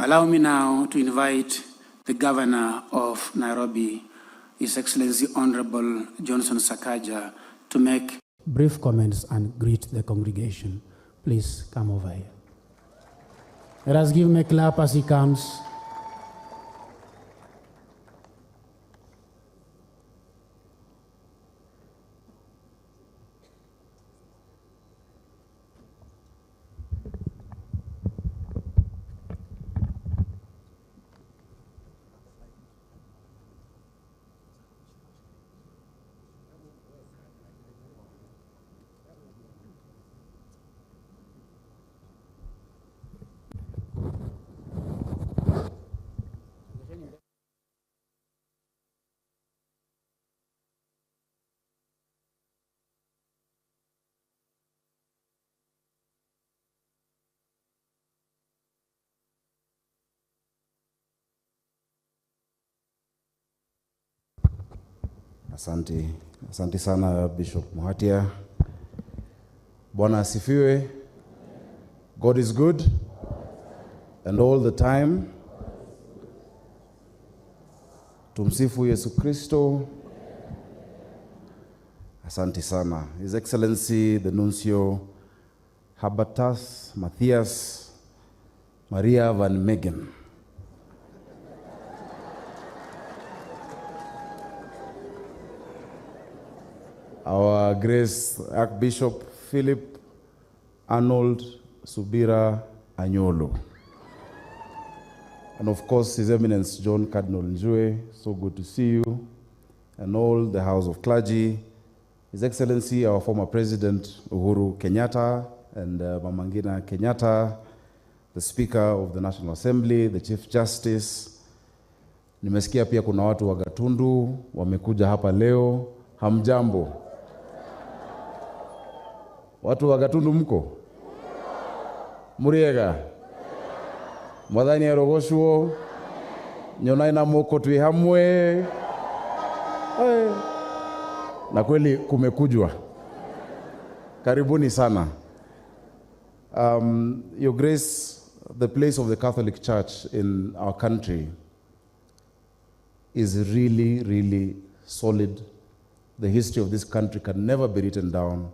Allow me now to invite the Governor of Nairobi, His Excellency Honorable Johnson Sakaja, to make brief comments and greet the congregation. Please come over here. Let us give him a clap as he comes. Asante, asante sana Bishop Muhatia. Bwana asifiwe. God is good and all the time. Tumsifu Yesu Kristo. Asante sana. His Excellency the Nuncio Hubertus Matthias Maria van Megen. Our Grace Archbishop Philip Arnold Subira Anyolo. And of course, His Eminence John Cardinal Njue, so good to see you, and all the House of Clergy, His Excellency, our former President Uhuru Kenyatta, and Mama Ngina Kenyatta, the Speaker of the National Assembly, the Chief Justice. Nimesikia pia kuna watu wa Gatundu wamekuja hapa leo. Hamjambo? Watu wa Gatundu mko? Muriega? Mwathani arogocuo? Nyonai na moko twi hamwe. Hey. Na kweli kumekujwa. Karibuni sana. Your Grace, the place of the Catholic Church in our country is really, really solid. The history of this country can never be written down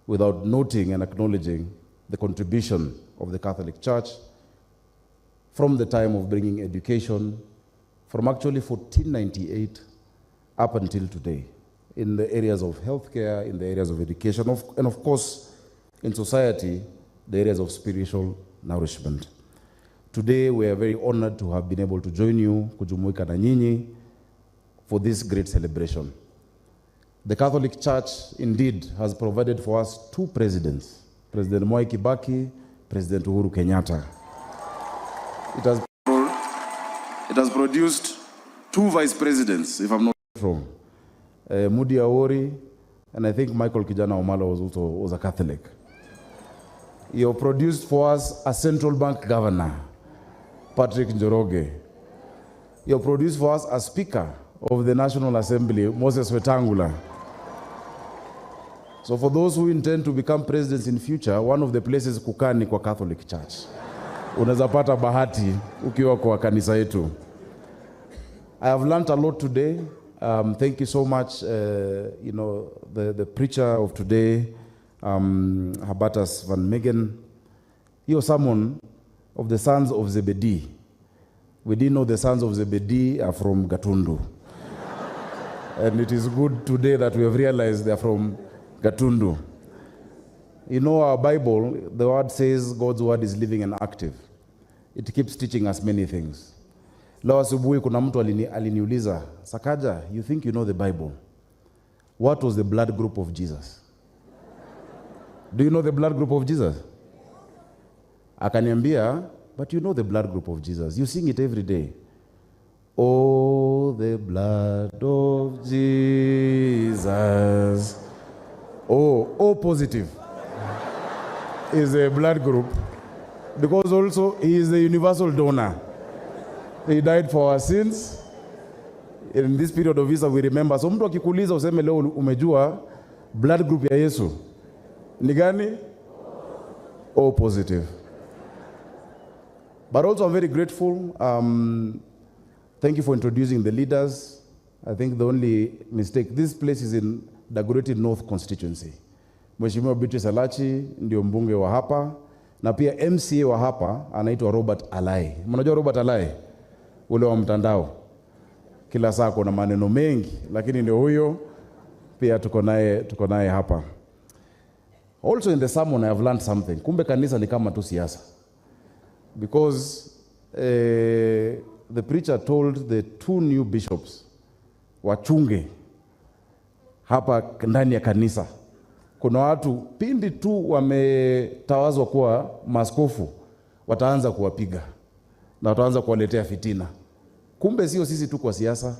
without noting and acknowledging the contribution of the Catholic Church from the time of bringing education, from actually 1498 up until today, in the areas of healthcare, in the areas of education, and of course, in society, the areas of spiritual nourishment. Today, we are very honored to have been able to join you, kujumuika na nyinyi, for this great celebration. The Catholic Church, indeed, has provided for us two presidents, President Mwai Kibaki, President Uhuru Kenyatta. It has produced two vice presidents, if I'm not wrong, Mudi Awori, and I think Michael Kijana Omalo was also a Catholic. You produced for us a central bank governor, Patrick Njoroge. You produced for us a speaker of the National Assembly, Moses Wetangula. So for those who intend to become presidents in future, one of the places kukaa ni kwa Catholic Church. Unaweza pata bahati ukiwa kwa kanisa yetu. I have learned a lot today. Thank you so much, the preacher of today, Hubertus van Megen. Hiyo sermon of the sons of Zebedee. We didn't know the sons of Zebedee are from Gatundu. And it is good today that we have realized they are from Gatundu. You know, our Bible, the word says God's word is living and active. It keeps teaching us many things. Leo asubuhi kuna mtu aliniuliza, Sakaja, you think you know the Bible? What was the blood group of Jesus? Do you know the blood group of Jesus? Akaniambia, but you know the blood group of Jesus. You sing it every day. Oh, the blood of Jesus. Oh, O positive is a blood group, because also he is the universal donor. He died for our sins. In this period of Easter we remember. So mtu akikuuliza useme leo umejua blood group ya Yesu ni gani? O positive. But also I'm very grateful. Thank you for introducing the leaders. I think the only mistake, this place is in Dagoretti North constituency. Mheshimiwa Beatrice Elachi ndio mbunge wa hapa, na pia MCA wa hapa anaitwa Robert Alai. Mnajua Robert Alai? Ule wa mtandao. Kila saa kuna maneno mengi, lakini ndio huyo pia tuko naye hapa. Also in the sermon I have learned something. Kumbe kanisa ni kama tu siasa. Because the preacher told the two new bishops wachunge hapa ndani ya kanisa. Kuna watu pindi tu wametawazwa kuwa maaskofu wataanza kuwapiga na wataanza kuwaletea fitina. Kumbe sio sisi tu kwa siasa.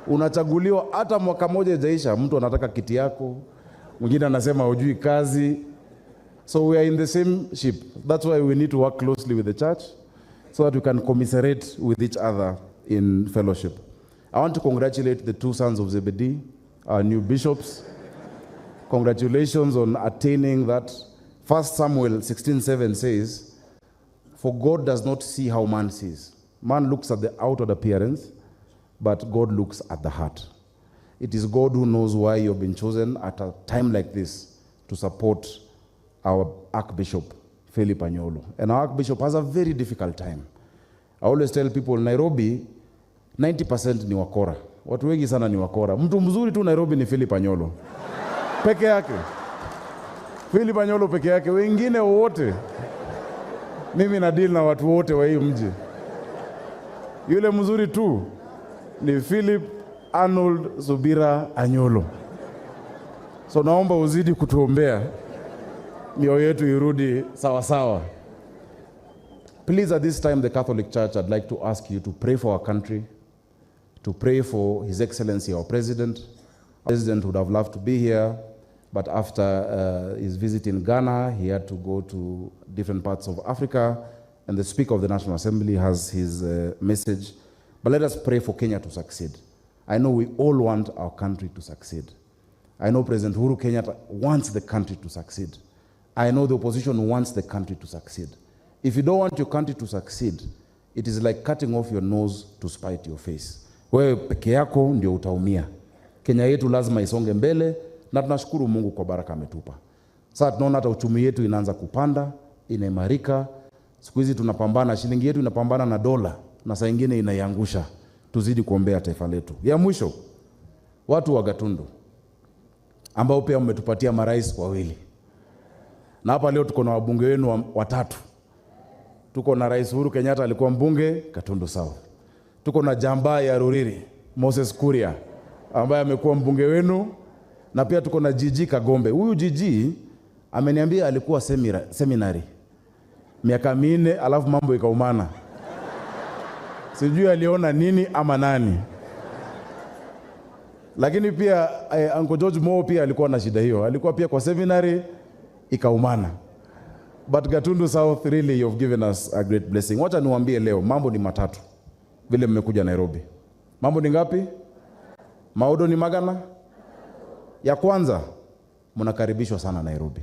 Unachaguliwa hata mwaka moja haijaisha, mtu anataka kiti yako, mwingine anasema hujui kazi. So we are in the same ship. That's why we need to work closely with the church so that we can commiserate with each other in fellowship. I want to congratulate the two sons of Zebedee, our new bishops. Congratulations on attaining that. 1 Samuel 16:7 says, For God does not see how man sees. Man looks at the outward appearance, but God looks at the heart. It is God who knows why you've been chosen at a time like this to support our Archbishop, Philip Anyolo. And our Archbishop has a very difficult time. I always tell people, Nairobi, 90% ni wakora. Watu wengi sana ni wakora. Mtu mzuri tu Nairobi ni Philip Anyolo. Peke yake. Philip Anyolo peke yake. Wengine wote. Mimi na deal na watu wote wa hii mji. Yule mzuri tu ni Philip Arnold Subira Anyolo. So naomba uzidi kutuombea mioyo yetu irudi sawa sawa. Please, at this time, the Catholic Church, I'd like to ask you to pray for our country, to pray for His Excellency, our President. Our President would have loved to be here, but after his visit in Ghana, he had to go to different parts of Africa, and the Speaker of the National Assembly has his message. But let us pray for Kenya to succeed. I know we all want our country to succeed. I know President Uhuru Kenyatta wants the country to succeed. I know the opposition wants the country to succeed. If you don't want your country to succeed, it is like cutting off your nose to spite your face. Wewe peke yako ndio utaumia. Kenya yetu lazima isonge mbele, na tunashukuru Mungu kwa baraka ametupa. Sasa tunaona hata uchumi yetu inaanza kupanda, inaimarika. Siku hizi tunapambana, shilingi yetu inapambana na dola, na saa nyingine inaiangusha. Tuzidi kuombea taifa letu. Ya mwisho, watu wa Gatundu ambao pia mmetupatia marais wawili. Na hapa leo tuko na wabunge wenu watatu. Tuko na Rais Uhuru Kenyatta alikuwa mbunge Gatundu South. Tuko na Jamba ya Ruriri Moses Kuria ambaye amekuwa mbunge wenu, na pia tuko na Gigi Kagombe. Huyu Gigi ameniambia alikuwa seminary miaka 4, alafu mambo ikaumana. Sijui aliona nini ama nani. Lakini pia Uncle George Mo pia alikuwa na shida hiyo. Alikuwa pia kwa seminary ikaumana. But Gatundu South, really you've given us a great blessing. Wacha niwaambie leo mambo ni matatu vile mmekuja Nairobi. Mambo ni ngapi? Maudo ni magana? Ya kwanza, mnakaribishwa sana Nairobi.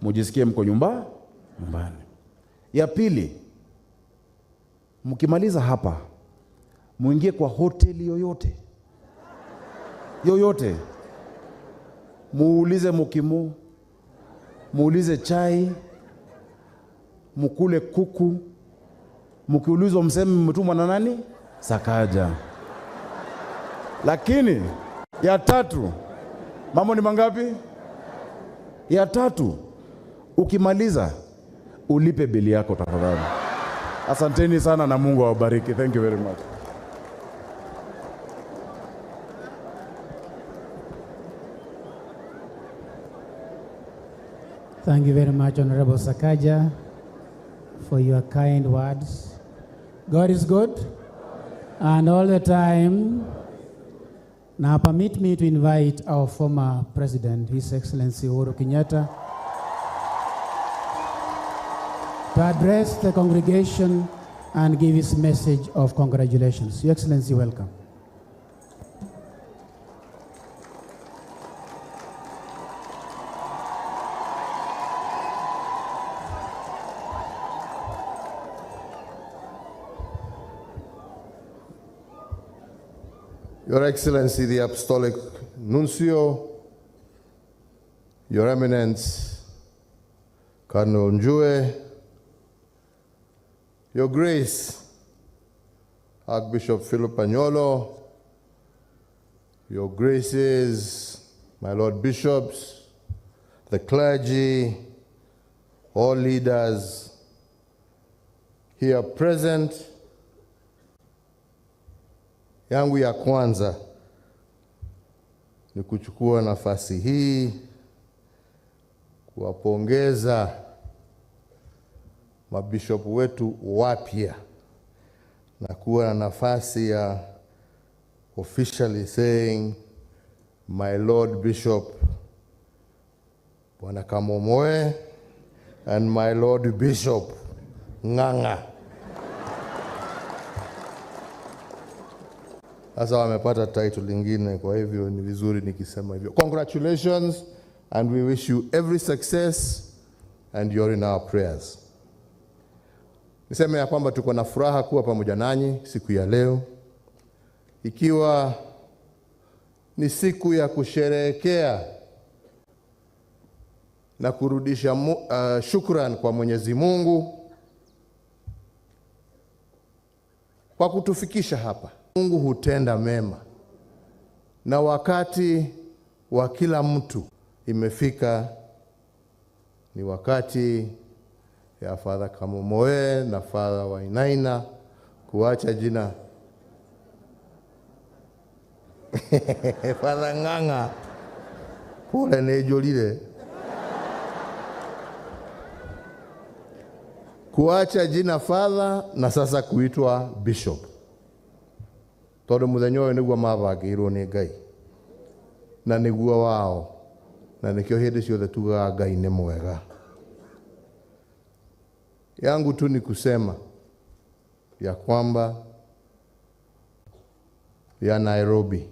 Mujisikie mko nyumbani. Ya pili, mkimaliza hapa, muingie kwa hoteli yoyote. Yoyote. Muulize mukimu, muulize chai, mukule kuku. Mkiulizwa mseme mmetumwa na nani? Sakaja. Lakini ya tatu, mambo ni mangapi? Ya tatu, ukimaliza ulipe bili yako tafadhali. Asanteni sana na Mungu awabariki. Thank you very much. Thank you very much, Honorable Sakaja, for your kind words. God is good, and all the time. Now permit me to invite our former president, His Excellency Uhuru Kenyatta, to address the congregation and give his message of congratulations. Your Excellency, welcome. Your Excellency, the Apostolic Nuncio, Your Eminence, Cardinal Njue, Your Grace, Archbishop Philip Anyolo, Your Graces, my Lord Bishops, the clergy, all leaders here present. Yangu ya kwanza ni kuchukua nafasi hii kuwapongeza mabishopu wetu wapya na kuwa na nafasi ya officially saying, my Lord Bishop Bwana Kamomoe and my Lord Bishop Ng'ang'a. Sasa wamepata title lingine, kwa hivyo ni vizuri nikisema hivyo. Congratulations, and we wish you every success, and you're in our prayers. Niseme ya kwamba tuko na furaha kuwa pamoja nanyi siku ya leo, ikiwa ni siku ya kusherehekea na kurudisha shukran kwa Mwenyezi Mungu kwa kutufikisha hapa. Mungu hutenda mema, na wakati wa kila mtu imefika. Ni wakati ya Father Kamomoe na Father Wainaina kuacha jina Father Ng'ang'a, pole nejolile, kuacha jina Father na sasa kuitwa Bishop, tondu muthenya uyu niguo mabangĩirwo nĩ Ngai na niguo wao, na nikio hĩndĩ ciothe tugaga Ngai nĩ mwega. Yangu tu ni kusema ya kwamba ya Nairobi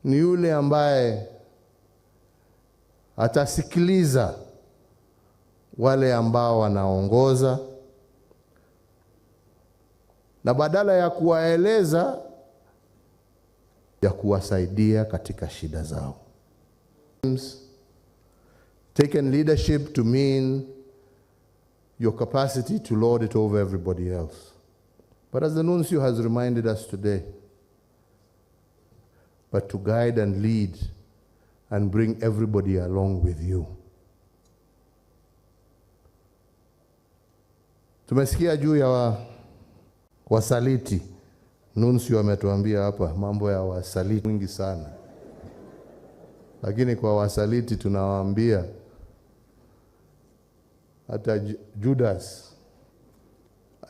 ni yule ambaye atasikiliza wale ambao wanaongoza, na badala ya kuwaeleza, ya kuwasaidia katika shida zao. Taken leadership to mean your capacity to lord it over everybody else. But as the Nuncio has reminded us today, but to guide and lead and bring everybody along with you. Tumesikia juu ya wasaliti. Nuncio ametuambia hapa mambo ya wasaliti mwingi sana. Lakini kwa wasaliti tunawaambia hata Judas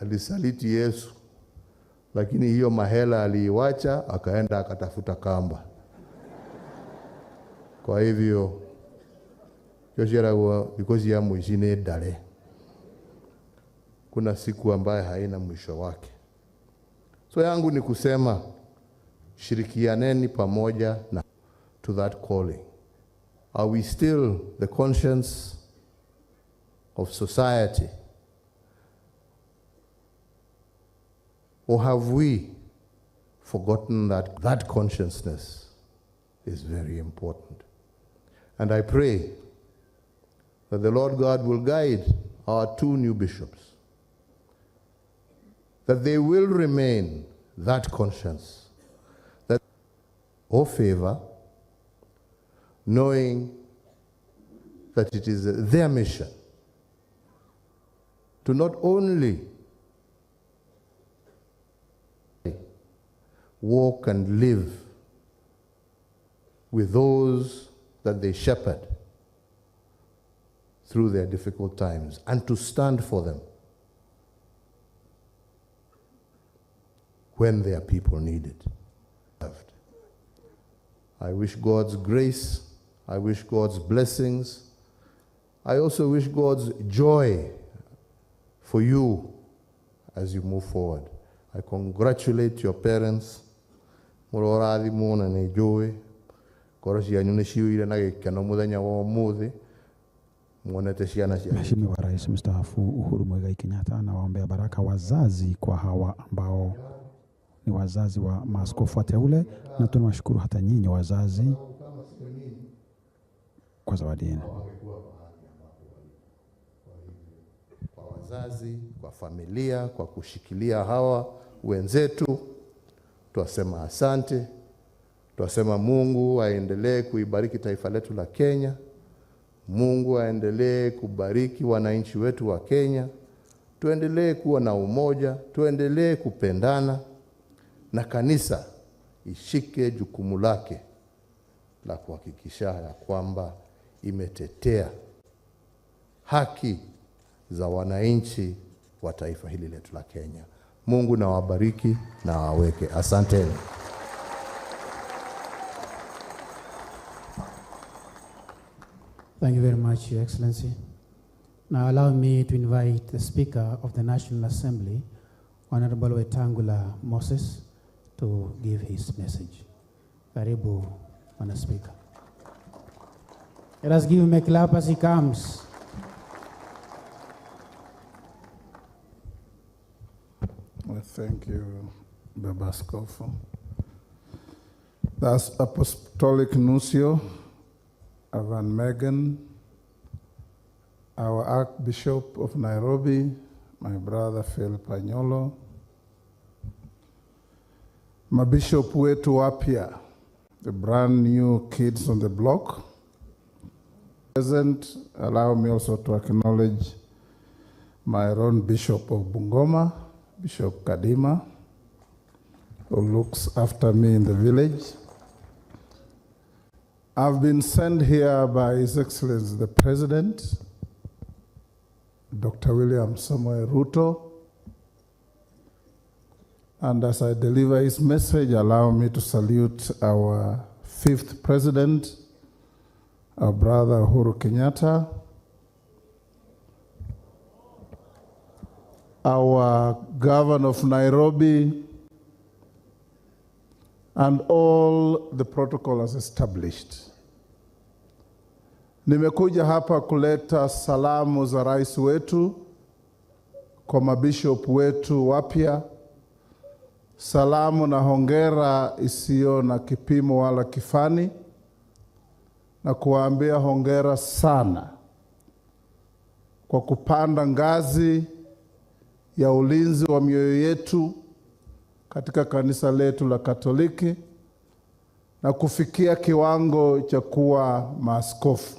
alisaliti Yesu, lakini hiyo mahela aliiwacha akaenda akatafuta kamba. Kwa hivyo Joshua because ya mwishine dale, kuna siku ambaye haina mwisho wake. So yangu ni kusema shirikianeni pamoja na to that calling. Are we still the conscience of society? Or have we forgotten that that consciousness is very important? And I pray that the Lord God will guide our two new bishops, that they will remain that conscience, that or favor, knowing that it is their mission to not only walk and live with those that they shepherd through their difficult times, and to stand for them when their people need it. I wish God's grace, I wish God's blessings, I also wish God's joy for you as you move forward. I congratulate your parents. Mũrorathimwo na nĩ njũĩ ngoro cianyu nĩ ciũire na gĩkeno mũthenya wa ũmũthĩ muonete ciana cianyu. Mheshimiwa Rais Mstaafu Uhuru Muigai Kenyatta anawaombea baraka wazazi kwa hawa ambao Ni wazazi wa maaskofu wateule, na tunawashukuru hata nyinyi wazazi kwa zawadi yenu. Kwa wazazi, kwa familia, kwa kushikilia hawa wenzetu, twasema asante. Twasema Mungu aendelee kuibariki taifa letu la Kenya. Mungu aendelee kubariki wananchi wetu wa Kenya. Tuendelee kuwa na umoja, tuendelee kupendana, na kanisa ishike jukumu lake la kuhakikisha ya kwamba imetetea haki za wananchi wa taifa hili letu la Kenya. Mungu na wabariki na awaweke. Asanteni. Thank you very much, Your Excellency. Now allow me to invite the Speaker of the National Assembly, Honorable Wetangula Moses, to give his message. Karibu, Bwana Speaker. Let us give him a clap as he comes. Well, thank you, Baba Askofu. That's Apostolic Nuncio Van Megen, our Archbishop of Nairobi, my brother Philip Anyolo, mabishop wetu wapya, the brand new kids on the block. Present, allow me also to acknowledge my own Bishop of Bungoma, Bishop Kadima, who looks after me in the village. I've been sent here by His Excellency the President, Dr. William Samoei Ruto, and as I deliver his message, allow me to salute our fifth president, our brother Uhuru Kenyatta, our governor of Nairobi, and all the protocol as established. Nimekuja hapa kuleta salamu za rais wetu kwa mabishop wetu wapya, salamu na hongera isiyo na kipimo wala kifani, na kuwaambia hongera sana kwa kupanda ngazi ya ulinzi wa mioyo yetu katika kanisa letu la Katoliki na kufikia kiwango cha kuwa maaskofu.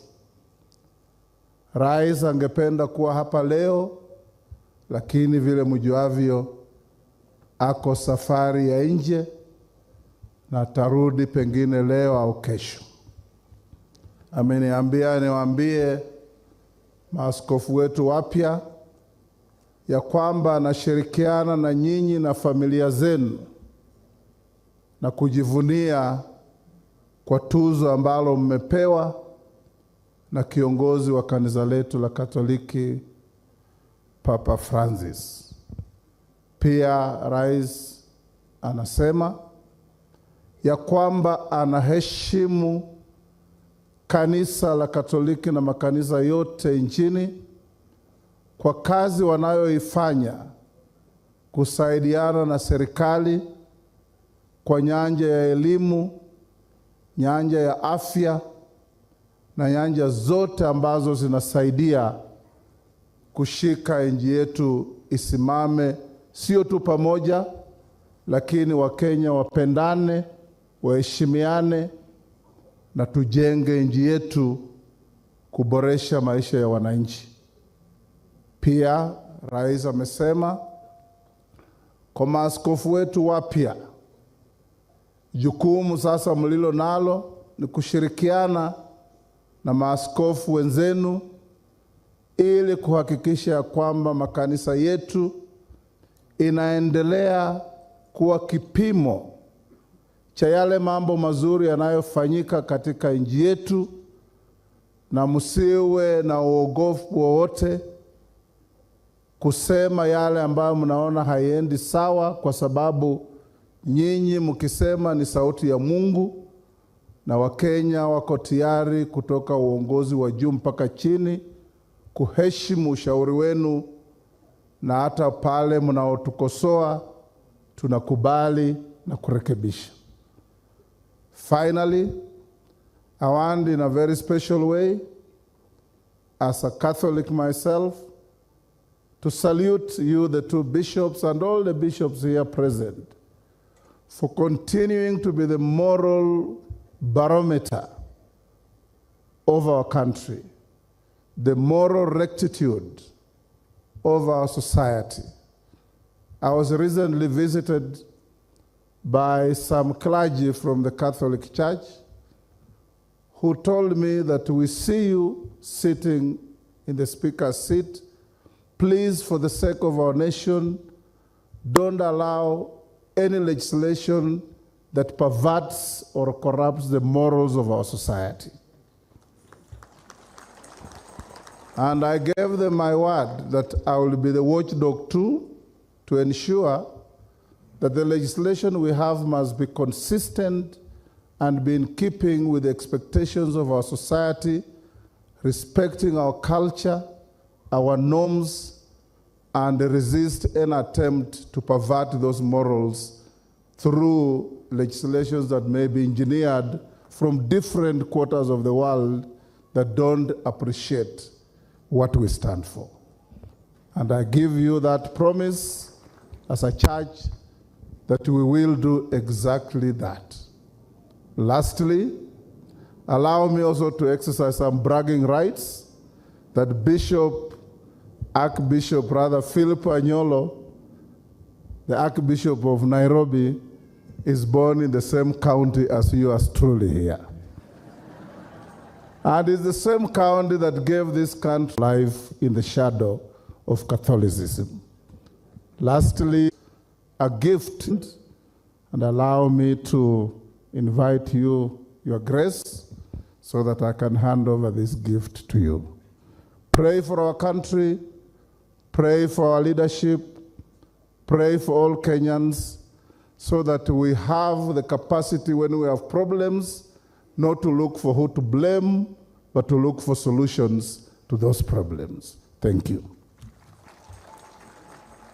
Rais angependa kuwa hapa leo, lakini vile mjuavyo ako safari ya nje na atarudi pengine leo au kesho. Ameniambia niwaambie maaskofu wetu wapya ya kwamba anashirikiana na nyinyi na familia zenu na kujivunia kwa tuzo ambalo mmepewa na kiongozi wa kanisa letu la Katoliki Papa Francis. Pia rais anasema ya kwamba anaheshimu kanisa la Katoliki na makanisa yote nchini kwa kazi wanayoifanya kusaidiana na serikali kwa nyanja ya elimu, nyanja ya afya na nyanja zote ambazo zinasaidia kushika nchi yetu isimame, sio tu pamoja, lakini Wakenya wapendane, waheshimiane na tujenge nchi yetu kuboresha maisha ya wananchi. Pia rais amesema kwa maaskofu wetu wapya, jukumu sasa mlilo nalo ni kushirikiana na maaskofu wenzenu ili kuhakikisha kwamba makanisa yetu inaendelea kuwa kipimo cha yale mambo mazuri yanayofanyika katika nchi yetu, na msiwe na uogofu wowote kusema yale ambayo mnaona haiendi sawa, kwa sababu nyinyi mkisema ni sauti ya Mungu, na Wakenya wako tayari kutoka uongozi wa juu mpaka chini kuheshimu ushauri wenu, na hata pale mnaotukosoa tunakubali na kurekebisha. Finally, I want in a very special way, as a Catholic myself, to salute you, the two bishops, and all the bishops here present, for continuing to be the moral barometer of our country, the moral rectitude of our society. I was recently visited by some clergy from the Catholic Church who told me that we see you sitting in the speaker's seat. Please, for the sake of our nation, don't allow any legislation that perverts or corrupts the morals of our society. And I gave them my word that I will be the watchdog too, to ensure that the legislation we have must be consistent and be in keeping with the expectations of our society, respecting our culture, our norms, and resist any attempt to pervert those morals through legislations that may be engineered from different quarters of the world that don't appreciate what we stand for. And I give you that promise as a church that we will do exactly that. Lastly, allow me also to exercise some bragging rights that Archbishop Philip Anyolo, the Archbishop of Nairobi, is born in the same county as yours truly here. And it's the same county that gave this country life in the shadow of Catholicism. Lastly, a gift, and allow me to invite you, Your Grace, so that I can hand over this gift to you. Pray for our country, pray for our leadership, pray for all Kenyans, so that we have the capacity when we have problems, not to look for who to blame, but to look for solutions to those problems. Thank you.